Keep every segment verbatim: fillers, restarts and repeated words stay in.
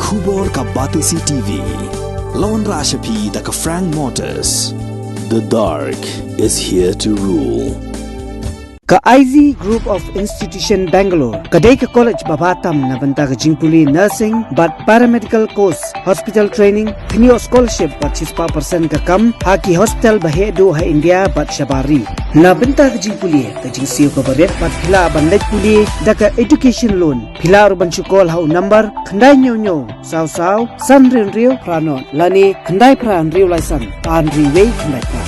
Khubor ka Batesi T V. Lawan Rashapi da ka Frank Motors. The dark is here to rule. Ka I Z Group of Institution Bangalore ka dei ka college ba bha tam na bynta ka jingpule nursing bad paramedical course, hospital training, thniot scholarship bad shispah percent ka kam ha ki hospital ba heh duh ha India bad shabar ri. Na bynta ka jingpule ka jingsiew kaba rit bad phi lah ban leit pule da ka education loan, phi lah ruh ban shu call ha u number khyndai hynñiew hynñiew saw saw san hynriew hynriew phra nod lane khyndai phra hynriew lai san ar hynriew wei khyndai phra.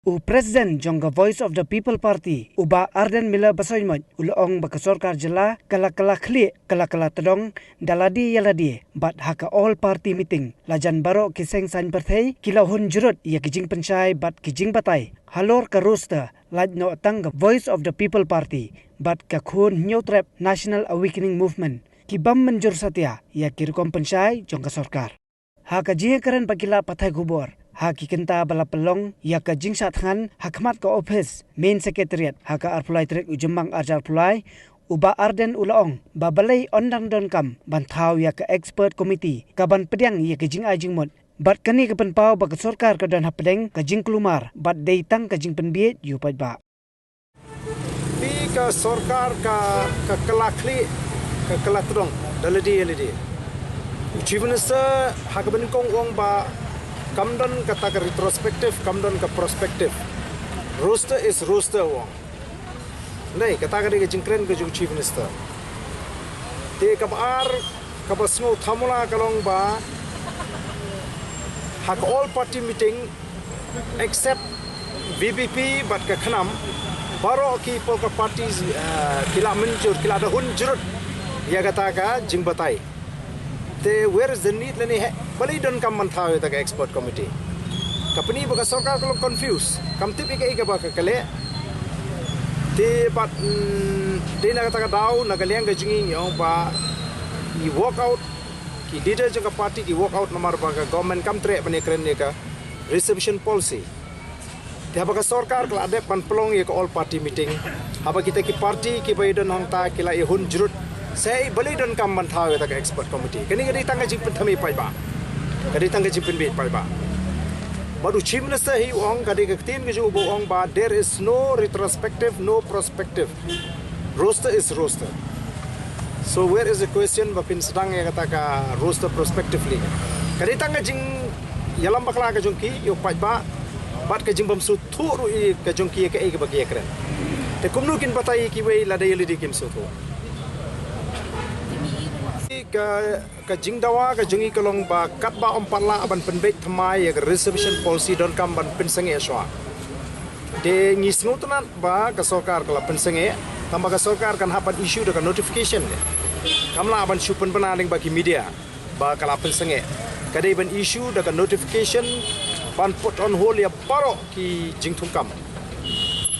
U President jong ka Voice of the People Party, u Bah Ardent Miller Basaiawmoit, u la ong ba ka sorkar jylla ka la kylla khlieh, ka la kylla tdong da lade ïa lade bad ha ka All Party Meeting la jan baroh ki seng saiñ pyrthei ki la hun jurut ïa ki jingpynshai bad ki jingbatai halor ka roster, lait noh tang ka Voice of the People Party bad ka Khun Hynñiewtrep National Awakening Movement, ki bym mynjur satia ïa ki rukom pynshai jong ka sorkar. Ha ka jingïakren bad ki lad pathai khubor ha ki kynta ba la pynlong ïa ka jingshah thngan ha khmat ka ophis Main Secretariat ha ka arphew lai tarik u Jymmang arhajar arphew lai, u Bah Ardent u la ong ba balei yn dang donkam ban thaw ïa ka expert committee ka ban pdiang ïa ka jingai jingmut bad kane ka pynpaw ba ka sorkar ka don hapdeng ka jingkulmar bad dei tang ka jingpynbieit ïa u paidbah. Phi, ka sorkar ka, ka kylla khlieh, ka kylla tdong da lade ïa lade. U Chief Minister ha kaba nyngkong u ong ba kam don kata ka retrospective, kam don ka prospective. Roster is roster, u ong. Nei, kata ka dei ka jingkren ka jong u Chief Minister. Te kaba ar, kaba sngew thamula ka long ba ha ka All Party Meeting, except V P P bad ka KHNAM, baroh ki political parties, eh, ki la mynjur, ki la da hun jurut ïa kata ka jingbatai. Te where is the need lane heh, balei donkam ban thaw ïa kata ka expert committee? Ka pyni ba ka sorkar ka long confuse, kam tip ïa kaei kaba ka kylla. Te bad, mm, dei na kata ka daw na ka liang ka jong ngi ngi ong ba ngi walk out, ki leader jong ka party ki walk out namar ba ka government kam treh ban ïakren ïa ka reservation policy. Te haba ka sorkar ka la dep ban pynlong ïa ka All Party Meeting, haba kita ki party kiba ïadon hangta ki la ïahun jurut, sa balei donkam ban thaw ïa kata ka expert committee? Kane ka dei tang ka jingpynthame paidbah, ka dei tang ka jingpynbieit paidbah. Bad u Chief Minister hi u ong, ka dei ka ktien ka jong u ba u ong ba there is no retrospective, no prospective. Roster is roster. So where is the question ba phin sdang ïa kata ka roster prospectively? Ka dei tang ka jingïalam bakla ka jong ki ïa u paidbah bad ka jingbym sngewthuh ruh ïa ka jong ki ïa kaei kaba ki ïakren. Te kumno kin batai ïa kiwei lada ïa lade kim sngewthuh? Ka, ka jingdawa ka jong ngi ka long ba katba ym pat lah ban pynbeit thymmai ïa ka reservation policy donkam ban pynsangeh shuwa. Te ngi sngewtynnat ba ka sorkar ka la pynsangeh, tangba ka sorkar kan hap ban issue da ka notification. Kam lah ban shu pynbna lyngba ki media ba ka la pynsangeh. Ka dei ban issue da ka notification ban put on hold ïa baroh ki jingthungkam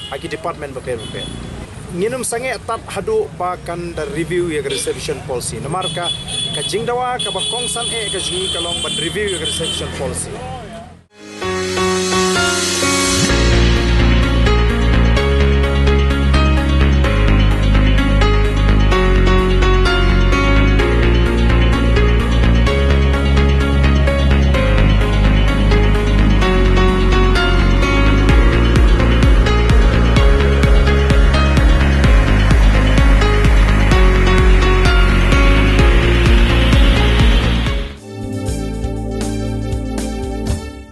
ha ki department bapher bapher. Ngin ym sangeh tad haduh ba kan da review ïa ka reservation policy. Namar ka, ka jingdawa kaba kongsan eh ka jong ngi ka long ban review ïa ka reservation policy.